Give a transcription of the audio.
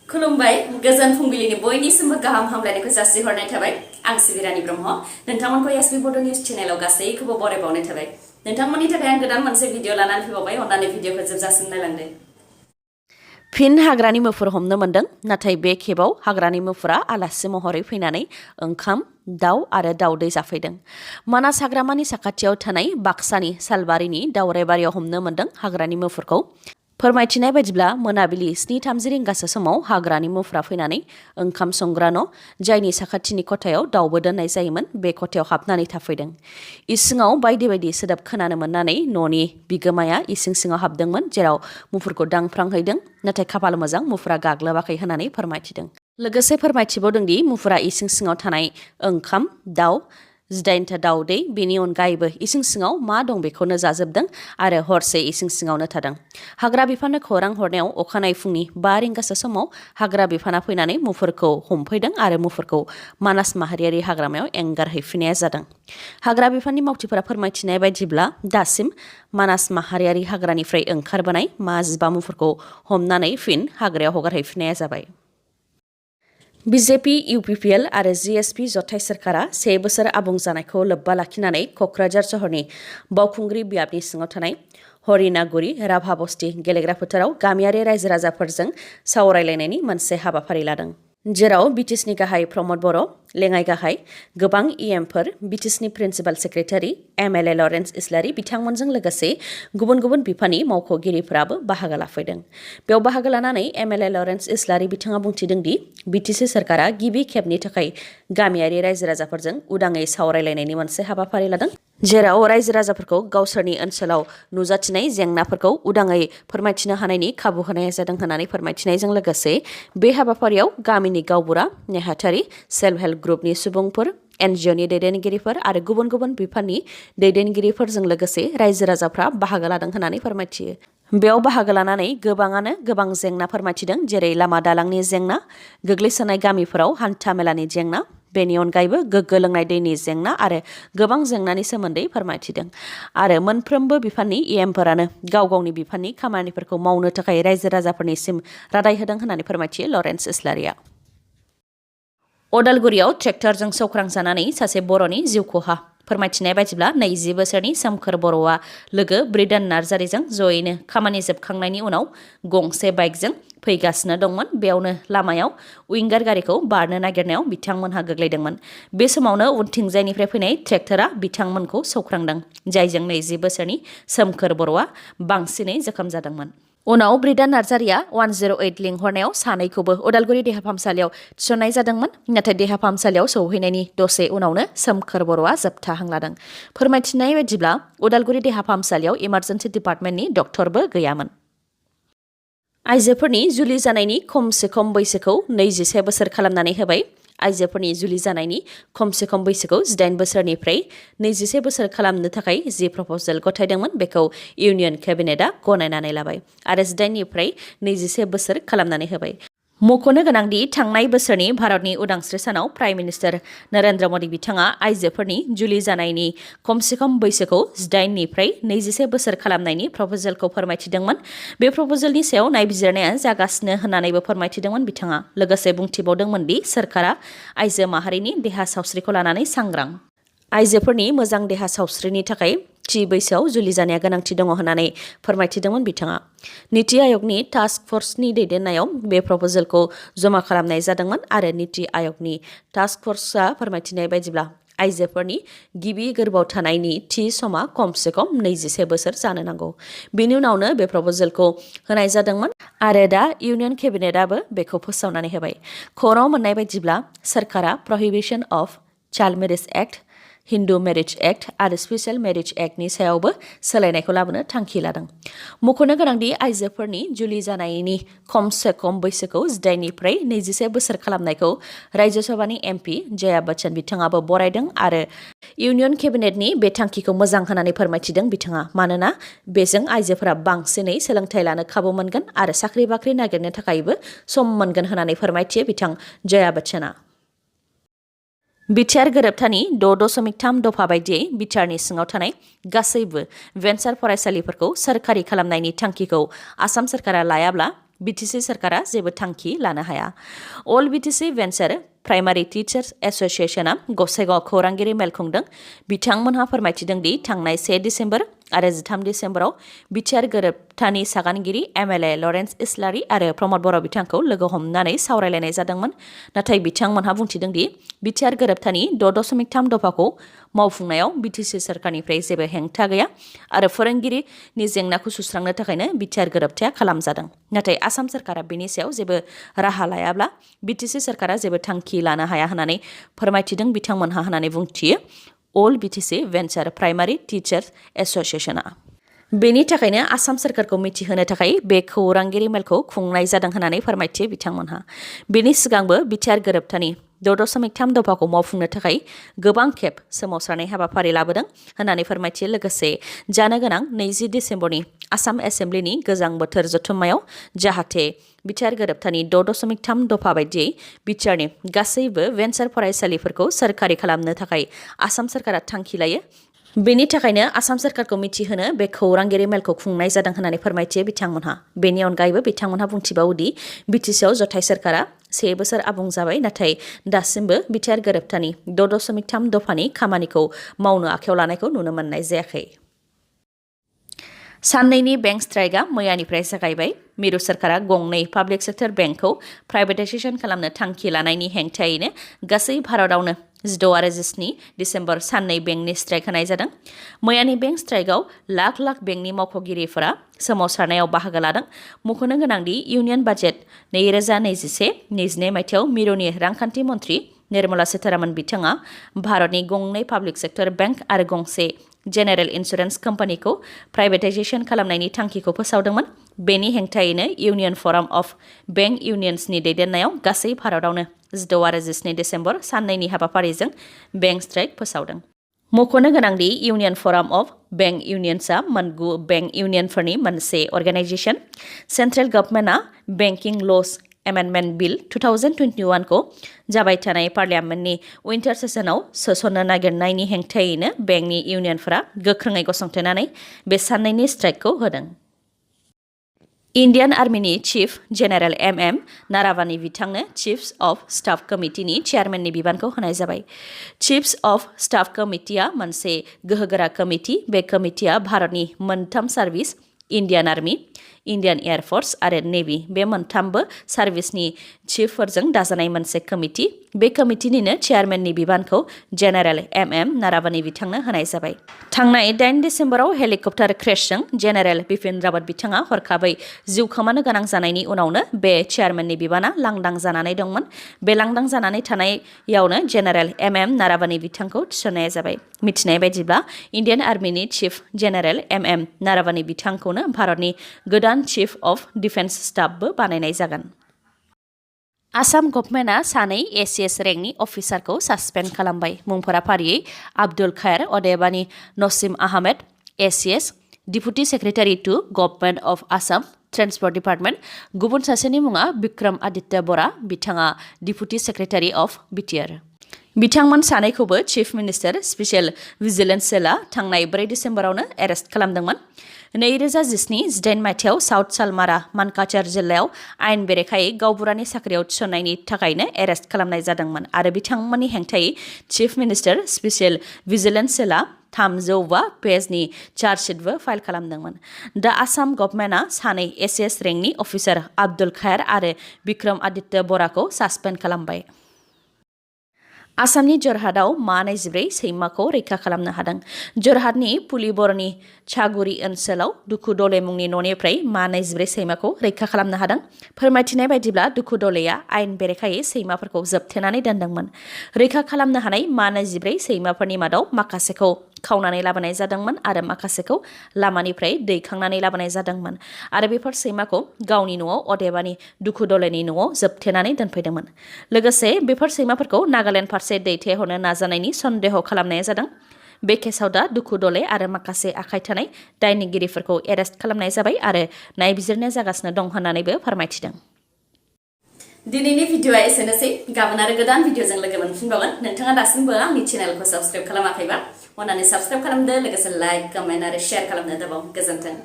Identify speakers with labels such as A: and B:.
A: खुलुमबाय गोजोन फुंबिलिनि बयनिसिमबो गाहाम हामलायनायखौ जासिहरनाय थाबाय आं सिबिरानि ब्रह्म नोंथांमोनखौ sbbodonews चेनेलाव गासैखौबो बरायबावनाय थाबाय नोंथांमोननि थाखाय आं गोदान मोनसे भिडिअ लानानै फैबावबाय अन्नानै भिडिअखौ जोबजासिम नायलांदो फिन हाग्रानि मोफुर हमनो मोनदों नाथाय बे खेबाव हाग्रानि मोफुरा आलासि महरै फैनानै ओंखाम दाउ आरो दाउदै जाफैदों मानास हाग्रामानि साखाथियाव थानाय बाक्सानि सालबारिनि दावरायबारियाव हमनो मोनदों हाग्रानि मोफुरखौ फोरमायथिनाय बायदिब्ला मोनाबिलि 7:30 रिंगासो समाव हाग्रानि मोफुरा फैनानै ओंखाम संग्रा न' जायनि साखाथिनि खथायाव दाउबो दोननाय जायोमोन बे खथायाव हाबनानै थाफैदों इसिङाव बायदि बायदि सोदोब खोनानो मोननानै न'नि बिगोमाया इसिं सिङाव हाबदोंमोन जेराव मुफुरखौ दांफ्रांहैदों नाथाय खाफाल मोजां मुफुरा गाग्लोबाखै होननानै फोरमायथिदों लोगोसे फोरमायथिबावदोंदि मुफुरा इसिं सिङाव थानाय ओंखाम दाउ 18टा दाउदै बेनि अनगायैबो इसिं सिङाव मा दं बेखौनो जाजोबदों आरो हरसे इसिं सिङावनो थादों हाग्रा बिफाननो खौरां हरनायाव अखानायै फुंनि 5 रिंगासो समाव हाग्रा बिफाना फैनानै मुफुरखौ हमफैदों आरो मुफुरखौ मानास माहारियारि हाग्रामायाव एंगारहैफिननाय जादों हाग्रा बिफाननि मावथिफोरा फोरमायथिनाय बायदिब्ला दासिम मानास माहारियारि हाग्रानिफ्राय ओंखारबोनाय मा 15 मुफुरखौ हमनानै फिन हाग्रायाव हगारहैफिननाय जाबाय बीजेपी UPPL आरो GSP जथाय सोरखारा 1 बोसोर आबुं जानायखौ लोब्बा लाखिनानै क'क्राझार सहरनि बावखुंग्रि बियाबनि सिङाव थानाय हरिनागुरि राभा बस्ति गेलेग्रा फोथाराव गामियारि रायजो राजाफोरजों सावरायलायनायनि मोनसे हाबाफारि लादों जेराव BTSनि गाहाय प्रमद बर' लेङाइ गाहाय गोबां EMफोर BTSनि प्रिन्सिपाल सेक्रेटारि MLA लरेन्स इस्लारि बिथांमोनजों लोगोसे गुबुन गुबुन बिफाननि मावख'गिरिफोराबो बाहागो लाफैदों बेयाव बाहागो लानानै MLA लरेन्स इस्लारि बिथाङा बुंथिदों दि BTS सोरखारा गिबि खेबनि थाखाय गामियारि रायजो राजाफोरजों उदाङै सावरायलायनायनि मोनसे हाबाफारि लादों जेराव रायजो राजाफोरखौ गावसोरनि ओनसोलाव नुजाथिनाय जेंनाफोरखौ उदाङै फोरमायथिनो हानायनि खाबु होनाय जादों होननानै फोरमायथिनायजों लोगोसे बे हाबाफारियाव गामिनि गावबुरा नेहाथारि सेल्फ हेल्प ग्रुपनि सुबुंफोर NGOनि दैदेनगिरिफोर आरो गुबुन गुबुन बिफाननि दैदेनगिरिफोरजों लोगोसे रायजो राजाफ्रा बाहागो लादों होननानै फोरमायथियो बेयाव बाहागो लानानै गोबाङानो गोबां जेंना फोरमायथिदों जेरै लामा दालांनि जेंना गोग्लैसोनाय गामिफोराव हान्था मेलानि जेंना बेनि अनगायैबो गोग्गो लोंनाय दैनि जेंना आरो गोबां जेंनानि सोमोन्दै फोरमायथिदों आरो मोनफ्रोमबो बिफाननि EMफोरानो गाव गावनि बिफाननि खामानिफोरखौ मावनो थाखाय रायजो राजाफोरनिसिम रादाय होदों होननानै फोरमायथियो लरेन्स इस्लारिया अदालगुरियाव ट्रेक्टरजों सौख्रांजानानै सासे बर'नि जिउ खहा फोरमायथिनाय बायदिब्ला 20 बोसोरनि सोमखोर बर'आ लोगो ब्रिदान नार्जारिजों जयैनो खामानि जोबखांनायनि उनाव गंसे बाइकजों फैगासिनो दंमोन बेयावनो लामायाव उइंगार गारिखौ बारनो नागिरनायाव बिथांमोनहा गोग्लैदोंमोन बे समावनो उनथिंजायनिफ्राय फैनाय ट्रेक्टरा बिथांमोनखौ सौख्रांदों जायजों 20 बोसोरनि सोमखोर बर'आ बांसिनै जोखोम जादोंमोन उनाव ब्रिदान नार्जारिया 108 लिंहरनायाव सानैखौबो उदालगुरि देहा फाहामसालियाव थिसननाय जादोंमोन नाथाय देहा फाहामसालियाव सौहैनायनि दसे उनावनो सोमखोर बर'आ जोबथा हां लादों फोरमायथिनाय बायदिब्ला उदालगुरि देहा फाहामसालियाव इमारजेन्सि डिपार्टमेन्टनि डक्टरबो गैयामोन आइजोफोरनि जुलि जानायनि खमसे खम बैसोखौ 21 बोसोर खालामनानै होबाय आइजोफोरनि जुलि जानायनि खमसे खम बैसोखौ 18 बोसोरनिफ्राय 21 बोसोर खालामनो थाखाय जि प्रप'जेल गथायदोंमोन बेखौ इउनियन केबिनेटआ गनायनानै लाबाय आरो 18निफ्राय 21 बोसोर खालामनानै होबाय मख'नो गोनांदि थांनाय बोसोरनि भारतनि उदांस्रि सानाव प्राइम मिनिस्टार नरेन्द्र मदि बिथाङा आइजोफोरनि जुलि जानायनि खमसे खम बैसोखौ 18निफ्राय 21 बोसोर खालामनायनि प्रप'जेलखौ फोरमायथिदोंमोन बे प्रप'जेलनि सायाव नायबिजिरनाया जागासिनो होननानैबो फोरमायथिदोंमोन बिथाङा लोगोसे बुंथिबावदोंमोन दि सोरखारा आइजो माहारिनि देहा सावस्रिखौ लानानै सांग्रां आइजोफोरनि मोजां देहा सावस्रिनि थाखाय थि बैसोआव जुलि जानाया गोनांथि दङ होननानै फोरमायथिदोंमोन बिथाङा नीति आयगनि टास्क फर्सनि दैदेननायाव बे प्रप'जेलखौ जमा खालामनाय जादोंमोन आरो नीति आयगनि टास्क फर्सआ फोरमायथिनाय बायदिब्ला आइजोफोरनि गिबि गोर्बोआव थानायनि थि समा खमसे खम 21 बोसोर जानो नांगौ बेनि उनावनो बे प्रप'जेलखौ होनाय जादोंमोन आरो दा इउनियन केबिनेटआबो बेखौ फोसावनानै होबाय खौराङाव मोननाय बायदिब्ला सोरखारा prohibition of child marriage act Hindu marriage act आरो स्पेशल मेरिज एक्टनि सायावबो सोलायनायखौ लाबोनो थांखि लादों मख'नो गोनांदि आइजोफोरनि जुलि जानायनि खमसे खम बैसोखौ 18निफ्राय 21 बोसोर खालामनायखौ रायजो सभानि MP जया बच्चन बिथाङाबो बरायदों आरो इउनियन केबिनेटनि बे थांखिखौ मोजां होननानै फोरमायथिदों बिथाङा मानोना बेजों आइजोफोरा बांसिनै सोलोंथाइ लानो खाबु मोनगोन आरो साख्रि बाख्रि नागिरनो थाखायबो सम मोनगोन होननानै फोरमायथियो बिथां जया बच्चना बिटिआर गोरोबथानि 6.3 दफा बायदियै बिटिआरनि सिङाव थानाय गासैबो भेन्सार फरायसालिफोरखौ सोरखारि खालामनायनि थांखिखौ आसाम सोरखारा लायाब्ला BTC सरकारा जेबो थांखि लानो हाया। अल BTC भेन्सार प्राइमारि टिचार्स एस'सिएशनआ गसाइगाव खौरांगिरि मेल खुंदों। बिथांमोनहा फोरमायथिदों दि थांनाय 1 दिसेम्बर आरो 13 दिसेम्बराव बिटिआर गोरोबथानि सागानगिरि MLA लरेन्स इस्लारि आरो प्रमद बर' बिथांखौ लोगो हमनानै सावरायलायनाय जादोंमोन। नाथाय बिथांमोनहा बुंथिदों दि बिटिआर गोरोबथानि 6.3 दफाखौ मावफुंनायाव BTC सरकारनिफ्राय जेबो हेंथा गैया आरो फोरोंगिरिनि जेंनाखौ सुस्रांनो थाखायनो बिटिआर गोरोबथाया खालामजादों। नाथाय आसाम सरकारा बेनि सायाव जेबो राहा लायाब्ला BTC सरकारा जेबो थांखि लानो हाया होननानै फोरमायथिदों बिथांमोनहा होननानै बुंथियो अल BTC भेन्सार प्राइमारि टिचार्स एस'सिएशनआ। बेनि थाखायनो आसाम सरकारखौ मिथिहोनो थाखाय बे खौरांगिरि मेलखौ खुंनाय जादों होननानै फोरमायथियो बिथांमोनहा। बेनि सिगांबो बिटिआर गोरोबथानि 6.3 दफाखौ मावफुंनो थाखाय गोबां खेब सोमावसारनाय हाबाफारि लाबोदों होननानै फोरमायथियो। लोगोसे जानो गोनां 20 दिसेम्बरनि आसाम एसेम्ब्लिनि गोजां बोथोर जथुम्मायाव जाहाथे बिटिआर गोरोबथानि 6.3 दफा बायदियै बिटिआरनि गासैबो भेन्सार फरायसालिफोरखौ सोरखारि खालामनो थाखाय आसाम सरकारा थांखि लायो। बेनि थाखायनो आसाम सरकारखौ मिथिहोनो बे खौरांगिरि मेलखौ खुंनाय जादों होननानै फोरमायथियो बिथांमोनहा। बेनि अनगायैबो बिथांमोनहा बुंथिबावोदि बिटिसिआव जथाय सरकारा 1 बोसोर आबुं जाबाय, नाथाय दासिमबो बिटिआर गोरोबथानि 6.3 दफानि खामानिखौ मावनो आखायाव लानायखौ नुनो मोननाय जायाखै। साननैनि बेंक स्ट्राइकआ मैयानिफ्राय जागायबाय। मिरु सरकारा गंनै पाब्लिक सेक्टर बेंकखौ प्राइभेटाइजेसन खालामनो थांखि लानायनि हेंथायैनो गासै भारतआवनो 16 आरो 17 दिसेम्बर साननै बेंकनि स्ट्राइक होनाय जादों। मैयानि बेंक स्ट्राइकआव लाख लाख बेंकनि मावख'गिरिफोरा सोमावसारनायाव बाहागो लादों। मख'नो गोनांदि इउनियन बाजेट 2021-22 मायथाइयाव मिरुनि रांखान्थि मन्थ्रि निर्मला सीतारामन बिथाङा भारतनि गंनै पाब्लिक सेक्टर बेंक आरो गंसे जेनेरेल इन्सुरेन्स कम्पानिखौ प्राइभेटाइजेसन खालामनायनि थांखिखौ फोसावदोंमोन। बेनि हेंथायैनो इउनियन फराम अफ बेंक इउनियन्सनि दैदेननायाव गासै भारतआवनो 16 आरो 17 दिसेम्बर साननैनि हाबाफारिजों बेंक स्ट्राइक फोसावदों। मख'नो गोनांदि इउनियन फराम अफ बेंक इउनियन्सआ मोनगु बेंक इउनियनफोरनि मोनसे अर्गेनाइजेसन। सेन्ट्रेल गभर्नमेन्टआ बेंकिं लज एमेन्डमेन्ट बिल 2021 खौ जाबाय थानाय पार्लियामेन्टनि विन्टार सेसनाव सोसननो नागिरनायनि हेंथायैनो बेंकनि इउनियनफोरा गोख्रोङै गसंथेनानै बे साननैनि स्ट्राइकखौ होदों। इन्डियान आर्मिनि चिफ जेनेरेल MM नारावानी बिथांनो चिफ्स अफ स्टाफ कमिटिनि चेयारमेननि बिबानखौ होनाय जाबाय। चिफ्स अफ स्टाफ कमिटिया मोनसे गोहोगोरा कमिटि। बे कमिटिया भारतनि मोनथाम service Indian army, Indian air force आरो नेभि बे मोनथामबो सार्भिसनि चिफफोरजों दाजानाय मोनसे कमिटि। बे कमिटिनिनो चेयारमेननि बिबानखौ जेनेरेल MM नारावानी बिथांनो होनाय जाबाय। थांनाय 8 दिसेम्बराव हेलिकप्टार क्रेशजों जेनेरेल बिपिन रावत बिथाङा हरखाबै जिउ खोमानो गोनां जानायनि उनावनो बे चेयारमेननि बिबाना लांदां जानानै दंमोन। बे लांदां जानानै थानायावनो जेनेरेल MM नारावानी बिथांखौ थिसननाय जाबाय। मिथिनाय बायदिब्ला इन्डियान आर्मिनि चिफ जेनेरेल MM नारावानी बिथांखौनो भारतनि गोदान चिफ अफ डिफेन्स स्टाफबो बानायनाय जागोन। आसाम गभर्नमेन्टआ सानै ACS रेंकनि अफिसारखौ सासपेन्ड खालामबाय। मुंफोरा फारियै Abdul Khair Adebani Nasim Ahmed ACS deputy secretary to government of Assam transport department. गुबुन सासेनि मुङा बिक्रम आदित्य बरा, बिथाङा डिपुटि सेक्रेटारि अफ बिटिआर। बिथांमोन सानैखौबो चिफ मिनिस्टार स्पेसियेल भिजिलेन्स सेलआ थांनाय 4 दिसेम्बरावनो एरेस्ट खालामदोंमोन। 2017-18 मायथाइयाव साउथ सालमारा मानकाचार जिल्लायाव आयेन बेरेखायै गावबुरानि साख्रियाव थिसननायनि थाखायनो एरेस्ट खालामनाय जादोंमोन आरो बिथांमोननि हेंथायै चिफ मिनिस्टार स्पेसियेल भिजिलेन्स सेलआ 305 पेजनि चार्जशिटबो फाइल खालामदोंमोन। दा आसाम गभर्नमेन्टआ सानै ACS रेंकनि अफिसार आब्दुल खायर आरो बिक्रम आदित्य बराखौ सासपेन्ड खालामबाय। आसामनि जरहाटआव मा 24 सैमाखौ रैखा खालामनो हादों। जरहाटनि पुलिबरनि छागुरि ओनसोलाव दुखु दले मुंनि न'निफ्राय मा 24 सैमाखौ रैखा खालामनो हादों। फोरमायथिनाय बायदिब्ला दुखु दलेया आयेन बेरेखायै सैमाफोरखौ जोबथेनानै दोनदोंमोन। रैखा खालामनो हानाय मा 24 सैमाफोरनि मादाव माखासेखौ खावनानै लाबोनाय जादोंमोन आरो माखासेखौ लामानिफ्राय दैखांनानै लाबोनाय जादोंमोन आरो बेफोर सैमाखौ गावनि न'आव अदेबानि दुखु दलेनि न'आव जोबथेनानै दोनफैदोंमोन। लोगोसे बेफोर सैमाफोरखौ नागालेण्ड फारसे दैथायहरनो नाजानायनि सन्देह खालामनाय जादों। बे केसाव दा दुखु दले आरो माखासे आखाइ थानाय दायनिगिरिफोरखौ एरेस्ट खालामनाय जाबाय आरो नायबिजिरनाय जागासिनो दं होननानैबो फोरमायथिदों। दिनैनि भिडिअआ एसेनोसै। गाबोन आरो गोदान भिडिअजों लोगो मोनफिनबावगोन। नोंथाङा दासिमबो आंनि चेनेलखौ साबस्क्राइब खालामाखैबा अन्नानै साबस्क्राइब खालामदो, लोगोसे लाइक, कमेन्ट आरो शेयार खालामनो दाबाव। गोजोन्थों।